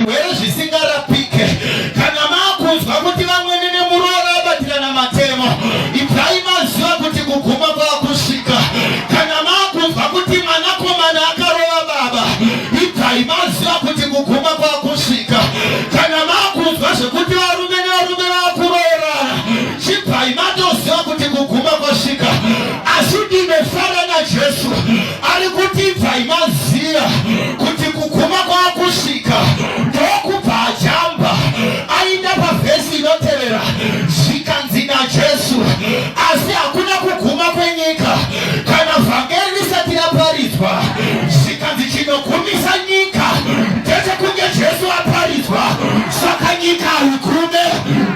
Zvirwere zvisingarapike. Kana makunzwa kuti vamwene nemuroora vabatirana matemo, ibvai maziva kuti kuguma kwakusvika. Kana makunzwa kuti mwanakomana akarova baba, ibvai maziva kuti kuguma kwakusvika. Kana makunzwa zvekuti varume nevarume vakuroorana, chibvai matoziva kuti kuguma kwasvika. Asi ndinofara naJesu ari kuti ibvai maziva kuti kuguma kwakusvika. Ndokubva ajamba aenda pavhesi inotevera, zvikanzi naJesu, asi hakuna kuguma kwenyika kana vhangeri risati raparidzwa. Zvikanzi chinogumisa nyika ndechekunge Jesu aparidzwa. Saka nyika haigume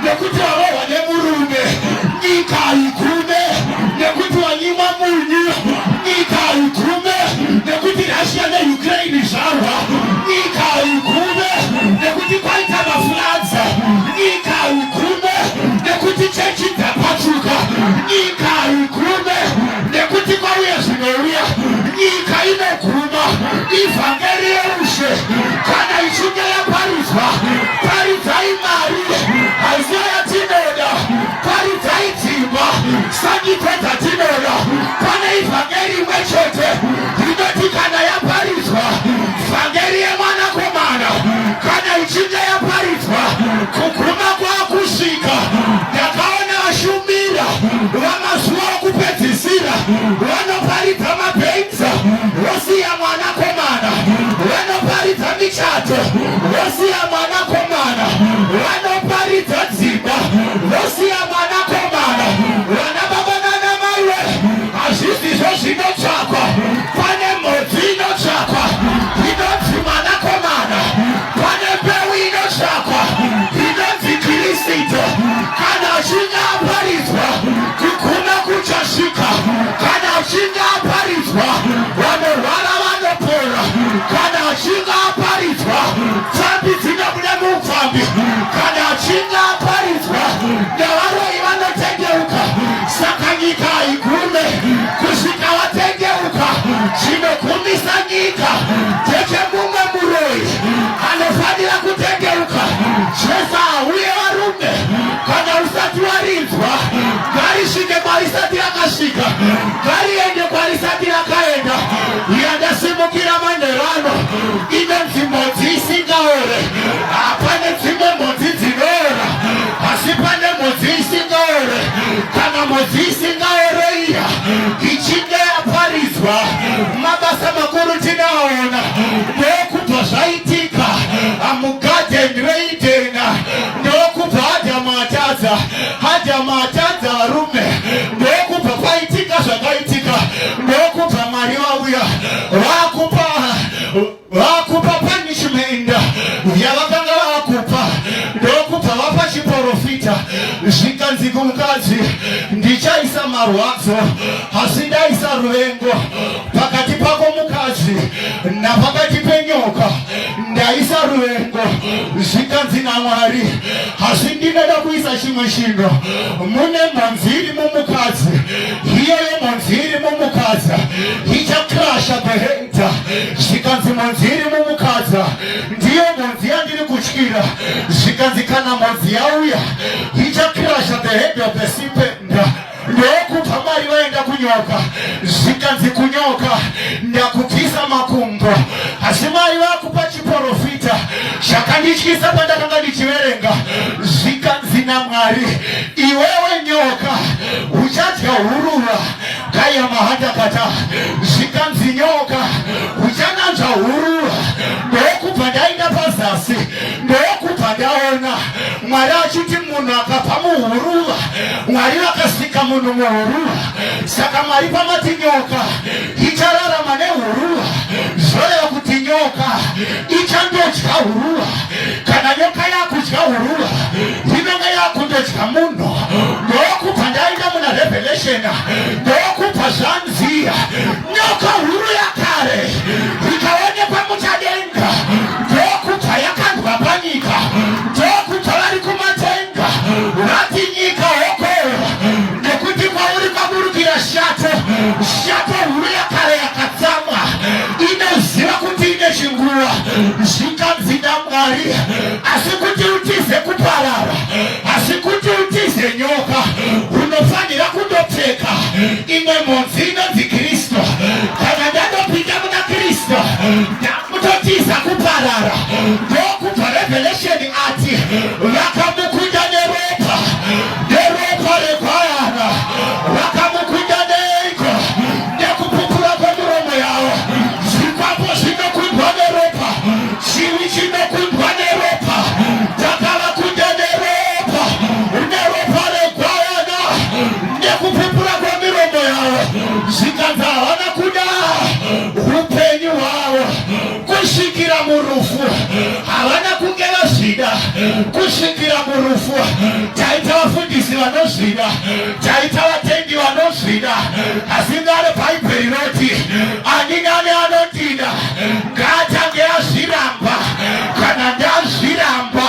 nekuti warohwa nemurume, nyika haigume nekuti wanyimwa munyu, nyika haigume nekuti Russia neUkraine zvarwa, nyika haigume nekuti kwaita mafloods, nyika haigume nekuti chechi dzapatsuka, nyika haigume nekuti kwauya zvinouya. Nyika inoguma ivhangeri yeushe kana ichinge yaparidzwa. Paridzai mari haisiyo yatinoda, paridzai dzimba sandidzo dzatinoda. Pane ivhangeri imwe chete inoti kana yaparidzwa, vhangeri yemwanakomana kana ichinge yaparidzwa, kuguma kwakusvika. Ndakaona vashumira vamazuva okupedzisira vanoparidza mabhenza vosiya mwanakomana, vanoparidza michato vosiya mwanakomana, vanoparidza dzimba vosiya mwanakomana. Vana baba nana mai we, hazvisizvo zvinotsvakwa. Pane mhodzi inotsvakwa inonzi mwanakomana, pane mbeu inotsvakwa inonzi Kristu. Kana achinge aparidzwa, kuguma kuchasvika. Kana achinge aparidzwa, vanorwara vanopora. Kana achinge aparidzwa, pfambi dzinobuda muupfambi. Kana achinge aparidzwa, nevaroyi vanotendeuka. Saka nyika haigume kusvika vatendeuka. Chinogumisa nyika ndechemumwe muroyi anofanira kutendeuka. Jesu auye varume, kana usati warinzwa, ngarisvike kwarisati rakasvika, ngariende kwarisati rakaenda. Yandasimukira manheru ano inonzi mhodzi isingaore. Hapane dzimwe mhodzi dzinoora, asi pane mhodzi isingaore. Kana mhodzi isingaore iya ichinge yaparidzwa, mabasa makuru tinoaona. Ndokubva zvaitika mugadheni reEden, ndokubva Adhamu atadza. Adhamu atadza varume, ndokubva kwaitika zvakaitika, ndokubva Mwari vauya vakupa punishment yavakanga vakupa, ndokubva vapa chiporofita. Zvikanzi kumukadzi, ndichaisa marwadzo asi ndaisa ruvengo pakati pako mukadzi napakati penyoka, ndaisa ruvengo. Zvikanzi naMwari, asi ndinoda kuisa chimwe chinhu mune mhonzi iri mumukadzi. Iyoyo mhonzi iri mumukadzi ichakrasha the head. Zvikanzi mhonzi iri mumukadzi ndiyo mhonzi yandiri kutyira. Zvikanzi kana mhonzi yauya ichakrasha the head of the serpent. Ndokubva Mwari vaenda kunyoka, zvikanzi kunyoka, ndakubvisa makumbo. Asi Mwari vakupa chiporofita chakandityisa pandakanga ndichiverenga. Zvikanzi naMwari, iwewe nyoka uchadya huruva kaya mahatakata. Zvikanzi nyoka uchananzva huruva. Ndokubva ndaenda pazasi, ndokubva ndaona Mwari achiti munhu akabva muhuruva. Mwari vakasika munhu muhuruva. Saka Mwari pamati nyoka ichararama nehuruva, zvoreva kuti nyoka ichandodya huruva. Kana nyoka yakudya huruva, inonga yakundodya munhu. Ndokubva ndaenda muna Revelation, ndokubva zvanzi nyoka huru yakare ikaonekwa muchadenga, ndokubva yakandwa panyika, ndokubva vari kumatenga vati nyika hokoro, nekuti kwauri kwaburukira shato. Shato huru yakare yakatsamwa, inoziva kuti ine chinguva. Zvikanzi naMwari, Asi kuti utize kuparara, asi kuti utize nyoka, unofanira kundopfeka imwe mhonzi inonzi Kristu. Kana ndatopinda muna Kristu, ndakutotiza kuparara. Ndokubva Revelation ati vakamukunda neropa, neropa regwayana, vakamukunda neiko? Nekupupura kwemiromo yavo. Zvikwambo zvinokundwa neropa, chivi chinokundwa neropa. Takavakunda neropa, neropa regwayana, nekupupura kwemiromo yavo. Zvikanzi havana kuda upenyu hwavo kusvikira murufu, havana kunge vazvida kusvikira murufu. Taita vafundisi vanozvida, taita vatendi vanozvida, asi ngare Bhaibheri roti ani nani anondida ngaatange azviramba. Kana ndazviramba,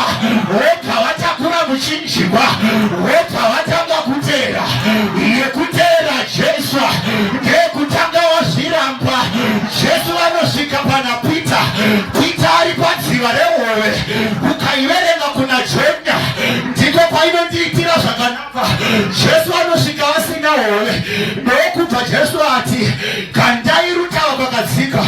wobva watakura muchinjikwa, wobva watanga kuteera. Yekuteera Jesu ndeyekutanga wazviramba. Jesu vanosvika pana Peter, Peter ari padziva rehove. Ukaiverenga kuna Jona, ndiko kwainondiitira zvakanaka. Jesu anosvika vasina hove, ndokubva Jesu ati kandai rutava pakadzika.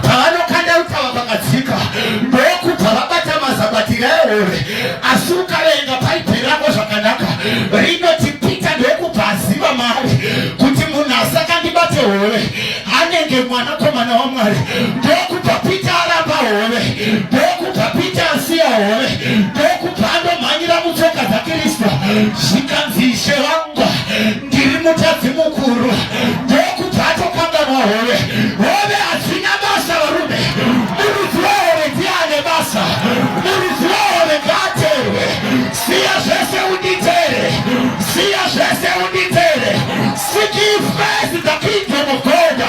Pavanokanda rutava pakadzika, ndokubva vabata mazabatira ehove. Asi ukaverenga Bhaibheri rako zvakanaka, rinoti Peter ndokubva aziva mari kuti munhu asakandibate hove anenge mwanakomana waMwari. Ndokubva Peter aramba hove, ndokubva Peter asiya hove, ndokubva andomhanyira mutsoka dzaKristu. Zvikanzi, Ishe wangu, ndiri mutadzi mukuru. Ndokubva atokanganwa hove. Hove hadzina basa, varume. Muridzi wehove ndiye ane basa. Muridzi wehove ngaateerwe. Siya zvese unditere, siya zvese unditere. Seek ye first the kingdom of God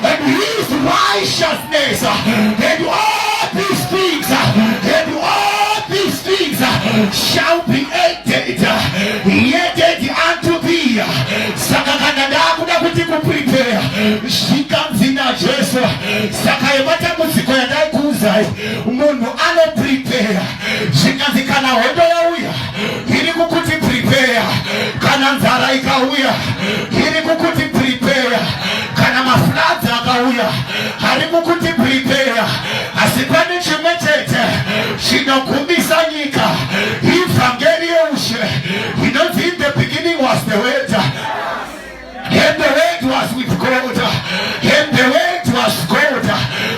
and his righteousness, and all these things, and all these things shall be added, added unto thee. Saka kana ndakuda kuti kuprepare, zvikanzi naJesu, saka yematambudziko yandaikuuzai, munhu anoprepare. Zvikanzi kana hondo yauya, iri kukuti prepare. Kana nzara ikauya, iri kukuti prepare. Kana mafloods akauya, ari kukuti prepare. Asi pane chimwe chete chinogumisa nyika, ivhangeri yeushe inonzi, "In the beginning was the Word, and the Word was with God, and the Word was God."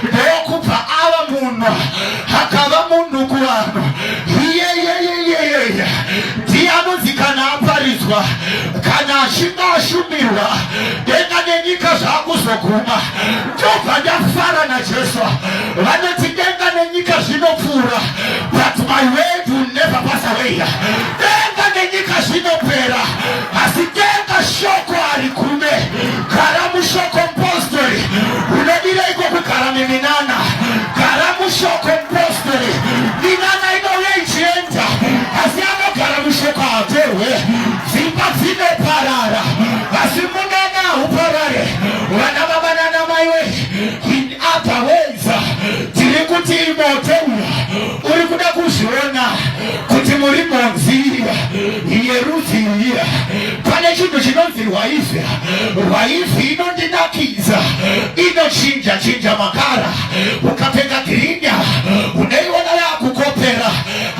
Ndokubva ava munhu, akava munhu kuvanhu. Iyeyeyeyeye ndiye anonzi kana aparidzwa, kana achinge ashumirwa, denga nenyika zvakuzoguma. Ndobva ndafara naJesu, vanoti denga nenyika zvinopfuura, but my word will never pass away. Denga nenyika zvinopera, asi denga shoko harigume. Gara mushoko, mupostori. Unodireiko kugara neminana? Gara mushoko, mupostori. Minana inouya ichienda, asi anogara mushoko hatorwe. Dzimba dzinoparara, asi munana hauparare. Vana baba nana mai we, in other words, tiri kuti moto uyu uri kuda kuzviona kuti muri mhonzi yerudzii. Pane chinhu chinonzi rwaivhi. Rwaivhi inondinakidza, inochinja chinja makara. Ukapfeka green, uneiona yakukopera.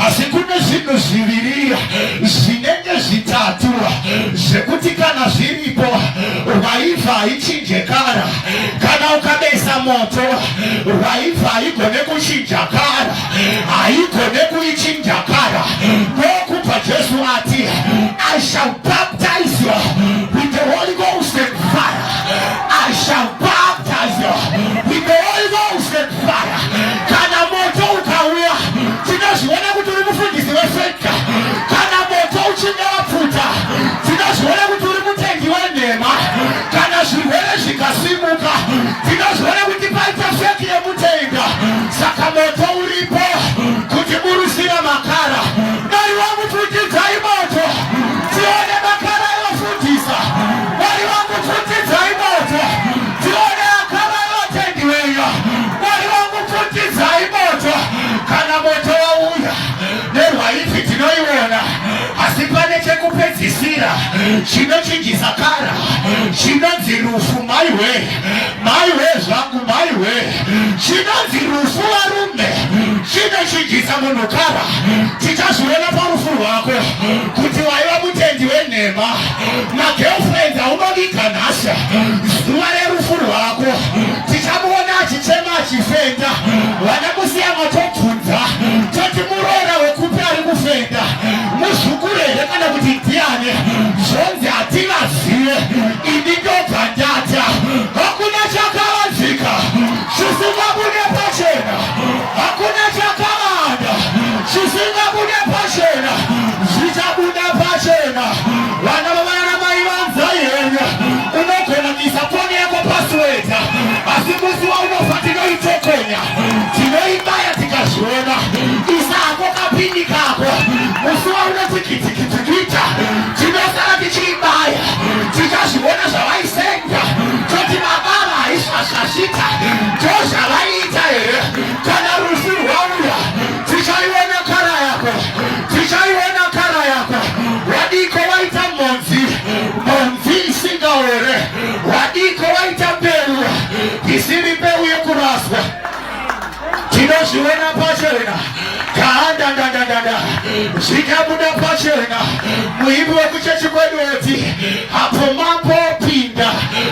Asi kune zvinhu zviviri, zvinenge zvitatu, zvekuti kana zviripo, rwaivhi haichinje colour. Kana ukabesa moto, rwaivhi haigone kuchinja colour, haigone kuichinja colour. Ndokubva Jesu ati, "I shall baptize you with the Holy Ghost and fire. I shall baptize you with the Holy Ghost and fire." Kana moto ukauya, tinozviona kuti uri mufundisi wefake. Kana moto uchinge wapfuta, tinozviona kuti uri mutendi wenhema. Kana zvirwere zvikasimuka, tinozviona kuti paita fake yemutenda. Saka moto uripo kuti burusira makara. Dai wamupfutidzai moto, tione makara. Chinotapira, chinochinjisa kara, chinonzi rufu. Maiwe, maiwe zvangu, maiwe, chinonzi rufu varume, chinochinjisa munhu kara. Tichazviona parufu rwako kuti waiva mutendi wenhema. Magirlfriends aunoviga nhasi, zuva rerufu rwako tichamuona achichema achifenda. Vana Musiyamwa tobvunza toti muroora wekupi ari kufenda, muzukuru here kana kuti ndiani? Zvonzi hativazive. Ini ndobva ndatya, hakuna chakavanzika chisingabude pachena, hakuna chakavanda chisingabude pachena, zvichabuda pachena. Vana vavana namai vanzai henyu, unogona kuisa foni yako password, asi musi waunofa tinoitokonya, tinoibaya tikazviona. Isa hako kapini kako, musi waunoti kitikitikita, tinosara tichiibaya, tichazviona zvavaisenda, toti mababa haisvasvasvita, ndozvavaiita here? Kana rufu rwauya, tichaiona kara yako, tichaiona kara yako. Wadiko waita mhonzi, mhonzi isingaore, wadiko waita mbeu isiri mbeu yekuraswa. Tinozviona pachena kaandandandandanda zvikabuda pachena. Muimbi wekuchechi kwedu oti apo mambopinda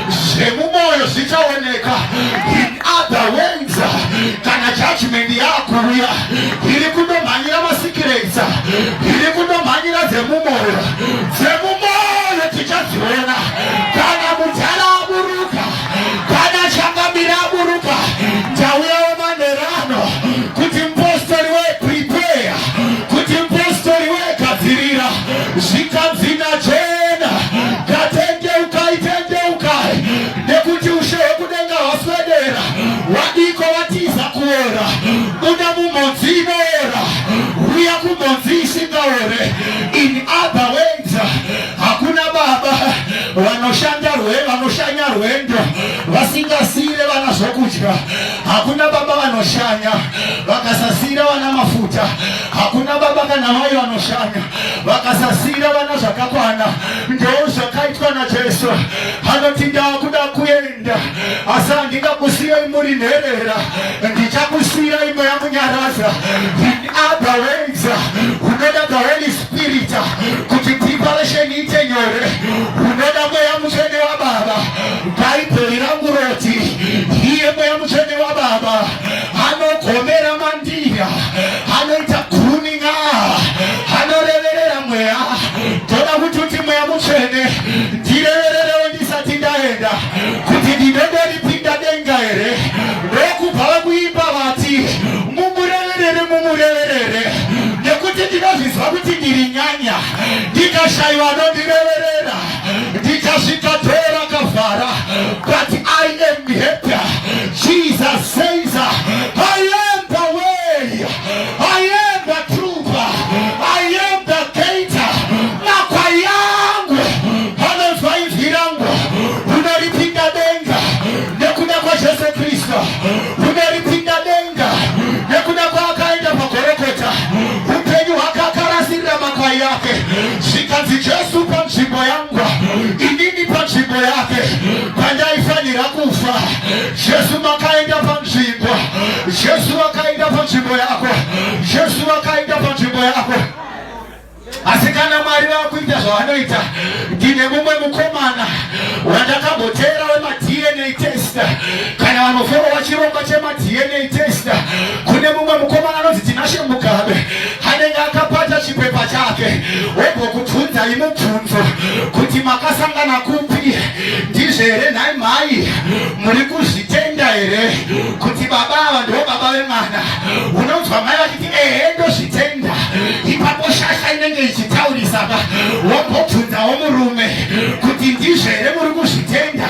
zvemumwoyo zvichaoneka. In other words, kana judgment yakuuya, iri kundomhanyira masecrets, iri kundomhanyira dzemumwoyo. Dzemumwoyo tichadziona kana mudhara aburuka, kana changamire aburuka. Tauyawo manherano kuti mupostori weprepare, kuti mupostori wegadzirira. Zvikanzi nachena, katendeukai, tendeukai, nekuti ushe hwekudenga hwaswedera. Wadiko watiza kuora, buda mumhodzi inoora, uya kumhodzi isingaore. In other words, hakuna baba vanoshanda vanoshanya rwendo vasingasiyire vana zvokudya. Hakuna baba vanoshanya vakasasiyira vana mafuta. Hakuna baba kana mai vanoshanya vakasasiyira vana zvakakwana. Ndo zvakaitwa naJesu. Anoti, ndakuda kuenda, asi handingakusiyai muri nherera, ndichakusiyirai Mweya Munyaradza. In other words, unoda the Holy Spirit kuti preparation iite nyore. Unoda Mweya Mutsvene wababa. Bhaibheri rangu roti iye Mweya Mutsvene wababa anogomera mandira, anoita groaning, anoreverera Mweya. Toda kuti uti, Mweya Mutsvene, ndirevererewo ndisati ndaenda, kuti ndinondoripinda denga here. Ndokubva vakuimba vati, mumureverere, mumureverere, nekuti ndinozvizwa kuti ndiri nyanya, ndikashayiwa anondireverera, ndichasvika door rakavhara. But I am happy, Jesus says, I am the way, I am the truth, I am the gate. Makwai yangu anonzwa inzwi rangu. Unoripinda denga nekuda kwaJesu Kristu. Unoripinda denga nekuda kwaakaenda paGorokota. Upenyu hwake akarasirira makwai ake. Zvikanzi, Jesu panzvimbo yangu, inini panzvimbo yake. Pandaifanira kufa, Jesu makaenda panzvimbo. Jesu akaenda panzvimbo yako. Jesu akaenda panzvimbo yako. Asi kana Mwari vakuita zvavanoita, ndine mumwe mukomana wandakambotera wemaDNA test. Kana vanoforowa chirongwa chemaDNA test, kune mumwe mukomana anonzi Tinashe Mugabe, anenge akabata chipepa chake, wombokubvunzai mubvunzo kuti makasangana kupi. Ndizvo here nhai mhai, muri kuzvitenda here kuti baba ava ndo baba vemwana? Unonzwa mai vachiti, ehe, ndozvitenda. Ipapo shasha inenge ichitaurisaka, wombobvunzawo murume kuti ndizvo here, muri kuzvitenda?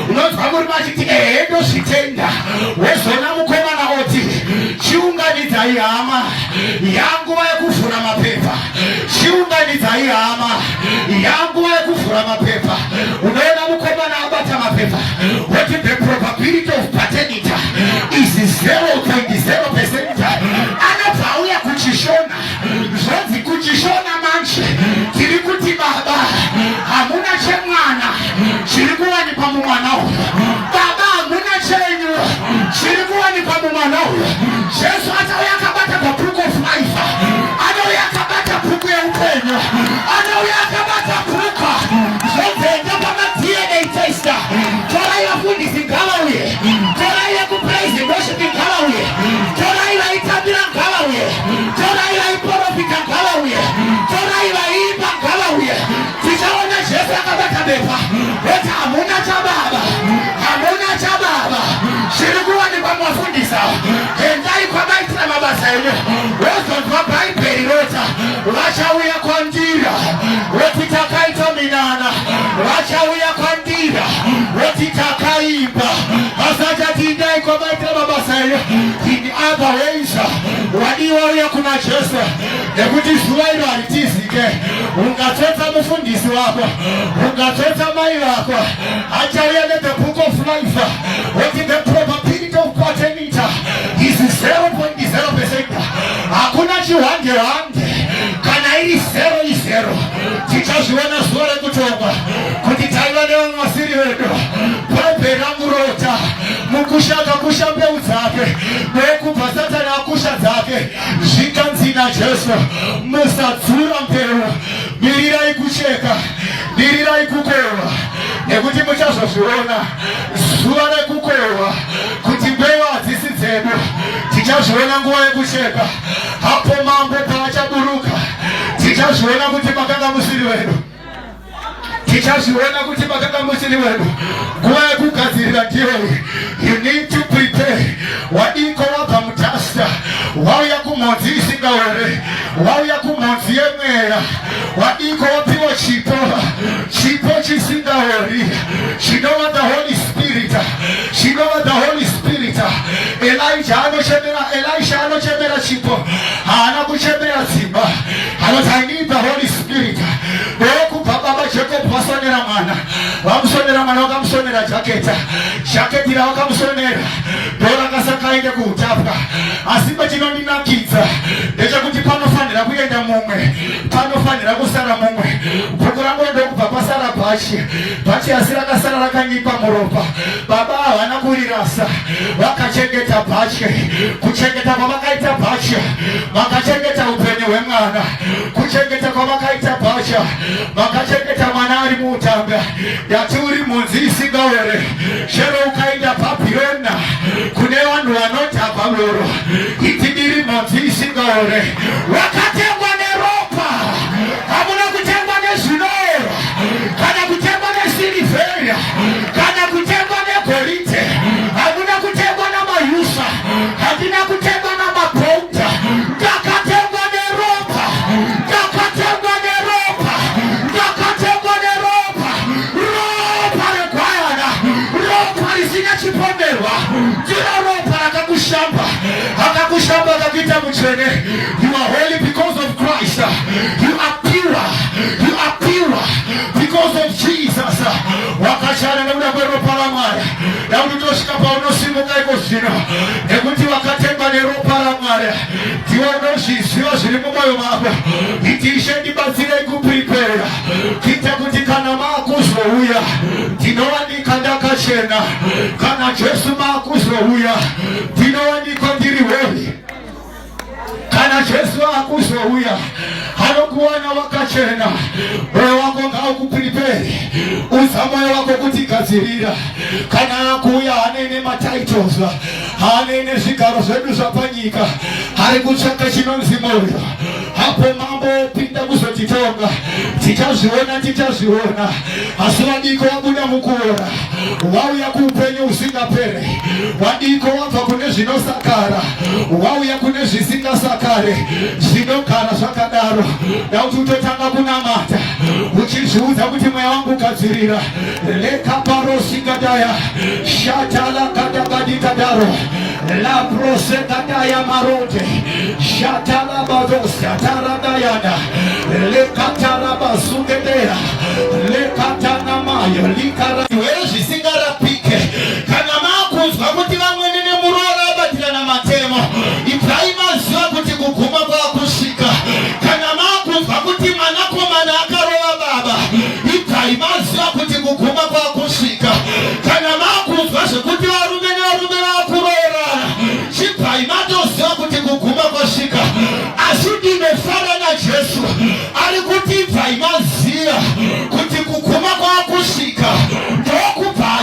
Unonzwa murume achiti, ehe, ndozvitenda. Wozona mukomana oti, chiunganidzai hama, yanguva yekuvhura mapepa, chiunganidzai hama, yanguva yekuvhura mapepa. Unoona mukomana abata mapepa, woti, the probability of paternity is 0.0%. Anobva auya kuChishona, zvonzi kuChishona manje tiri kuti baba mabepa voti hamuna chababa, hamuna chababa zviri kuwanikwa mumafundisi ava. Endai kwamaitira mabasa enyu, wozonzwa Bhaibheri rota vachauya kwandira voti takaita minana, vachauya kwandira voti takaimba. Vasachati endai kwamaitira mabasa enyu. In other ways, wadiwa uya kuna Jesu nekuti zuva iro haritizike. Ungatsotsa mufundisi wako, ungatsotsa mai vako, achauya nethe book of life woti the probability of paternity is 0.0%. Hakuna chihwande hwande, kana iri zero izero. Tichazviona zuva rekutongwa kuti taiva nevamwe vasiri vedu. Bhaibheri rangu rota mukusha akakusha mbeu dzake, ndokubva Satani akusha dzake. Zvikanzi naJesu, musadzura mbeu, mirirai kucheka, mirirai kukohwa, nekuti muchazozviona zuva rekukohwa kuti mbeu hadzisi dzedu. Tichazviona nguva yekucheka, apo mambo paachaburuka, tichazviona kuti makanga musiri vedu. Tichazviona kuti makanga musiri wedu. Nguva yekugadzirira ndiyo. You need to prepare. Wadiko wabva mudust, wauya kumhodzi isingaore, wauya kumhodzi yemweya. Wadiko wapiwa chipo, chipo chisingaori, chinova the Holy Spirit, chinova the Holy Spirit. Elijah anochemera, Elisha anochemera chipo, haana kuchemera dzimba. Anoti, "I need the Holy Spirit." Ndokubva baba Jacob vasonera mwana, vamusonera mwana, vakamusonera jaketa. Jaketi ravakamusonera ndorakasaka aende kuutapwa. Asi pachinondinakidza ndechekuti panofanira kuenda mumwe, panofanira kusara mumwe. Bhuku rangu, ndokubva pasara bhachi. Bhachi asi rakasara rakanyikwa muropa. Baba havana kurirasa, vakachengeta bhachi. Kuchengeta kwavakaita bhachi, vakachengeta upenyu hwemwana. Kuchengeta kwavakaita bhachi, vakachengeta mwana ari muutanga. Ndati uri mhunzi isingaore. Chero ukaenda Bhabhirona kune vanhu vanodhakwa doro, iti ndiri mhunzi isingaore. Wakatengwa neropa, hamuna kutengwa nezvinoera kana kutengwa nesirivheri kana kutengwa negoridhe. Hamuna kutengwa namayusa, handina kutengwa namabhonda. Ndakatengwa neropa, ndakatengwa neropa, ndakatengwa neropa, ropa regwayana, ropa risina chipomerwa. Ndiro ropa rakakushamba, akakushamba, akakuita mutsvene. You are holy because of Christ. You are pure, you are pure because of Jesus. Wakachana nekuda kweropa raMwari. Dakuti tosvika paunosimuka iko zvino, nekuti wakatengwa neropa raMwari. Ndiwe unozviziva zviri mumwoyo mako. Iti, "Ishe, ndibatsirei kuprepare kuita kuti kana maakuzouya ndinowanika ndakachena. Kana Jesu maakuzouya ndinowanikwa ndiri holy." Kana Jesu akuzouya anokuwana wakachena. Mwoyo wako ngaukuprepare. Udza mwoyo wako kuti gadzirira. Kana akuuya, haanei nematitles, haanei nezvigaro zvedu zvapanyika, ari kutsvaka chinonzi mwoyo. Apo mambo opinda kuzotitonga, tichazviona, tichazviona. Asi wadiko wabuda mukuora, wauya kuupenyu husingapere. Wadiko wabva kune zvinosakara, wauya kune zvisingasakare, zvinogara zvakadaro. Dauti utotanga kunamata uchizviudza kuti, "Mweya wangu, gadzirira." Lekaparosikadaya shatalakadakadikadaro laprosekadaya marote shatalabadosataradayana lekatarabasugedera lekatanamayo likara. Zvirwere zvisingarapike, kana makunzwa kuti vamwene nemuroora abatirana matemo, ibvai maziva kuti kuguma kwakusvika. Kana makunzwa kuti mwanakomana akarova baba, ibvai maziva kuti kuguma kwakusvika. Kana makunzwa zvekuti varume nevarume vakuroorana, chibvai matoziva kuti kuguma kwasvika. Asi ndinofara naJesu ari kuti ibvai maziva kuti kuguma kwakusvika. Ndokubva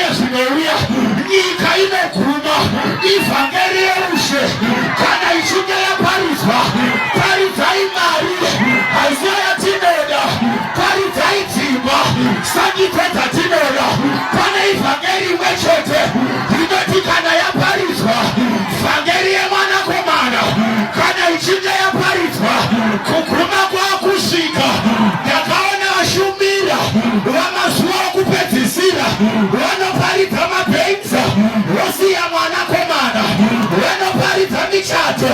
Uye zvinouya, nyika inoguma. Ivhangeri yeushe kana ichinge yaparidzwa, paridzai mari, haisiyo yatinoda. Paridzai dzimba, sandidzo dzatinoda. Pane ivhangeri imwe chete inoti kana yaparidzwa, vhangeri yemwanakomana kana ichinge yaparidzwa, kuguma kwakusvika. Ndakaona vashumira vamazuva okupedzisira vanoparidza mabhenza, vosiya mwanakomana, vanoparidza michato,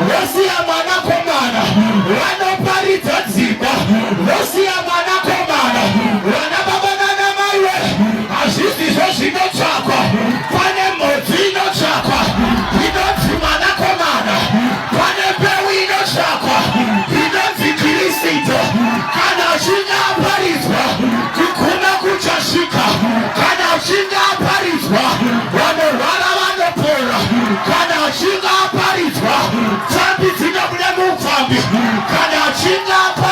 vosiya mwanakomana, vanoparidza dzimba, vosiya mwanakomana. Vana baba nana maiwe, hazvisizvo zvinotsvakwa. Pane mhodzi inotsvakwa inonzi mwanakomana, pane mbeu inotsvakwa inonzi Kirisito. Kana achinge aparidzwa, kuguma kuchasvika. Kana achinge aparidzwa, vanorwara vanopora. Kana achinge aparidzwa, pfambi dzinobuda mupfambi. Kana achinge aparidzwa.